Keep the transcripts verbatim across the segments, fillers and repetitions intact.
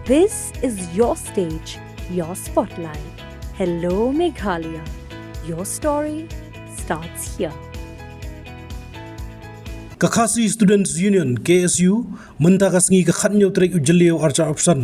This is your stage, your spotlight. Hello Meghalaya. Your story starts here. Ka Khasi Students Union, K S U, mynta ka sngi ka khatñiew tarik u Jylliew arhajar arphew san,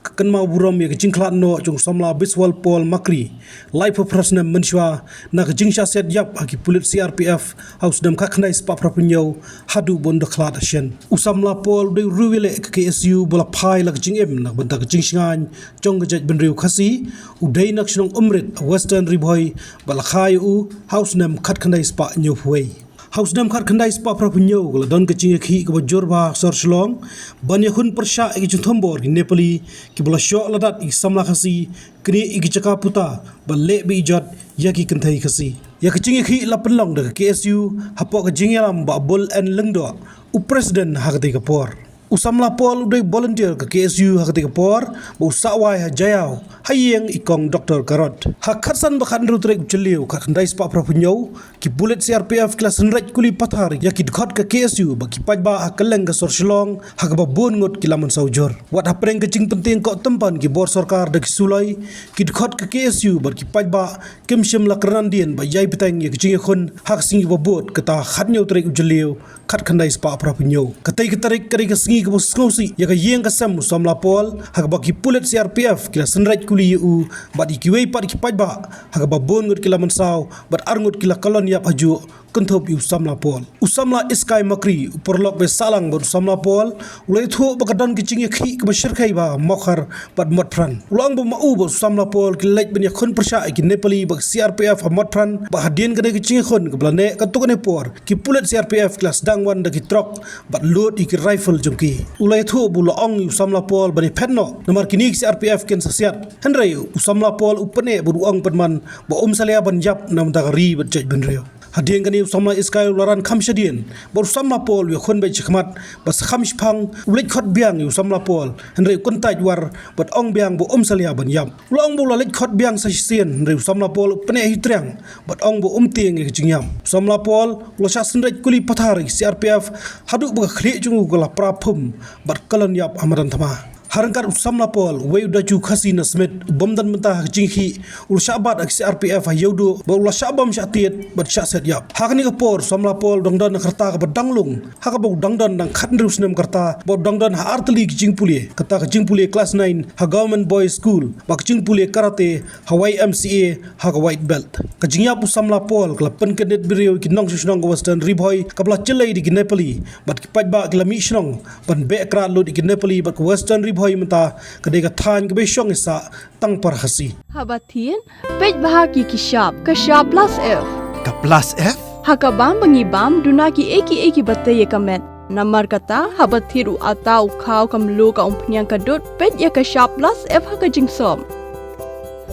ka kynmaw burom ïa ka jingkhlad noh jong u samla Biswal Paul Makri, laiphew phra snem mynshuwa, na ka jingshah siat ïap ha ki pulit C R P F ha u snem khatkhyndai spah phraphew hynñiew, haduh ba un da khlad ha shen. U samla Paul u dei u riewïaleh ka K S U ba la phai la ka jingim na ka bynta ka jingshngaiñ jong ka jaitbynriew Khasi. U dei na ka shnong Umrit, Western Ri Bhoi, bad la kha ïa u ha u snem khatkhyndai spah hynñiewphew wei. Ha u snem khatkhyndai spah phraphew hynñiew ka la don ka jingïakhih kaba jur bha ha sor Shillong, ban ïakhun pyrshah ïa ki jingthombor ki Nepali kiba la shoh ladat ïa ki samla Khasi, knieh ïa ki jaka puta, bad leh be-ijot ïa ki kynthei Khasi. Ïa ka jingïakhih la pynlong da ka K S U hapoh ka jingïalam Bah Bull N Lyngdoh, u president ha katei ka por. U samla Paul u dei volunteer ka K S U ha katei ka por, bad u sah wai ha Jaïaw ha ïing i kong Doktor Karot. Ha khatsan bad khathynriew tarik u Jylliew khatkhyndai spah phraphew hynñiew, ki pulit C R P F ki la synreit kuli pathar ïa ki dkhot ka K S U bad ki paidbah ha kylleng ka sor Shillong, ha kaba bun ngut ki la mynsaw jur. Wat hapdeng ka jingpyntieng koh tympan ki bor sorkar da ki suloi, ki dkhot ka K S U bad ki paidbah kim shym la kren dien bad ïai bteng ïa ka jingïakhun ha ka sngi kaba bud, kata khatñiew tarik u Jylliew khatkhyndai spah phraphew hynñiew. Katei ka tarik ka dei ka sngi kaba sngewsih ïa ka ïing ka sem u samla Paul, ha kaba ki pulit C R P F ki la synreit kuli ïa u bad ïa kiwei pat ki paidbah, ha kaba bun ngut ki la mynsaw bad ar ngut ki la kyllon ïap hajuh, kynthup ïa u samla Paul. U samla Iskai Makri, u paralok ba sahlang bad u samla Paul, u la ïathuh ba ka don ka jingïakhih kaba shyrkhei bha ha Mawkhar bad Motphran. U la ong ba ma u bad u samla Paul ki la leit ban ïakhun pyrshah ïa ki Nepali bad C R P F ha Motphran, bad hadien kane ka jingïakhun kaba la neh katto katne por, ki pulit C R P F ki la sdang wan da ki trok bad lut ïa ki rifle jong ki. U la ïathuh ba u la ong ïa u samla Paul ban ïaphet noh, namar kine ki C R P F kin sa siat. Hynrei u samla Paul u pynneh bad u ong pat man ba um salia ban ïap na ka bynta ka ri bad jaitbynriew. Hadien kane u samla Iskai u la ran kham shadien bad u samla Paul u ïakhun beit shakhmat, bad sa kham shipang u leit khot biang ïa u samla Paul, hynrei u kyntait war bad ong biang ba um salia ban ïap. U la ong ba u la leit khot biang sa shisien, hynrei u samla Paul u pynneh hi triang bad ong ba um tieng ïa ka jingïap. U samla Paul u la shah synreit kuli pathar ïa ki C R P F haduh ba ka khlieh jong u ka la pra phum bad kyllon ïap ha madan thma. Ha ryngkat u samla Paul, uwei u daju Khasi na Smit, u bym don bynta ha ka jingïakhih, u la shah bat ha ki C R P F ha Ïewduh, bad u la shah bom shah tied bad shah siat ïap. Ha kane ka por u samla Paul u dang don ha ka rta kaba dang lung, ha kaba u dang don dang khathynriew snem ka rta, bad u dang don ha artylli ki jingpule, kata ka jingpule class nine ha Government Boys School, bad ka jingpule karate ha Y M C A ha ka white belt. Ka jingïap u samla Paul ka la pynkyndit briew ïa ki nongshong shnong ka Western Ri Bhoi, kaba la jyllei da ki Nepali, bad ki paidbah ki la mih shnong ban beh krad lut ïa ki Nepali bad ka Western Ri Bhoi. Mynta ka dei ka thaiñ kaba shong ïasah tang para Khasi. Haba thied, peit bha ïa ki shap, ka shap plus F. Ka plus F? Ha ka bam ba ngi bam, duna kiei kiei kiba tei ïa ka met. Namar kata, haba thied u atta, u khaw, ka mluh, ka umphniang, ka dud, peit ïa ka shap plus F ha ka jingsop.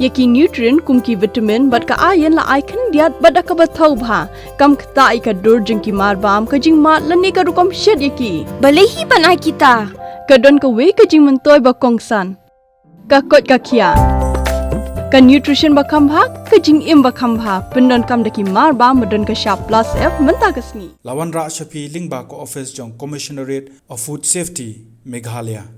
Ïa ki nutrient kum ki vitamin bad ka iron la ai khyndiat bad da kaba thaw bha. Kam ktah ïa ka dur jong ki marbam, ka jingmad lane ka rukom shet ïa ki. Balei hi ban ai kita? Ka don kawei ka jingmyntoi ba kongsan. Ka koit ka khiah. Ka nutrition ba kham bha, ka jingim ba kham bha. Pyndonkam da ki marbam ba don ka shap plus F mynta ka sngi. La wanrah sha phi lyngba ka office jong Commissionerate of Food Safety, Meghalaya.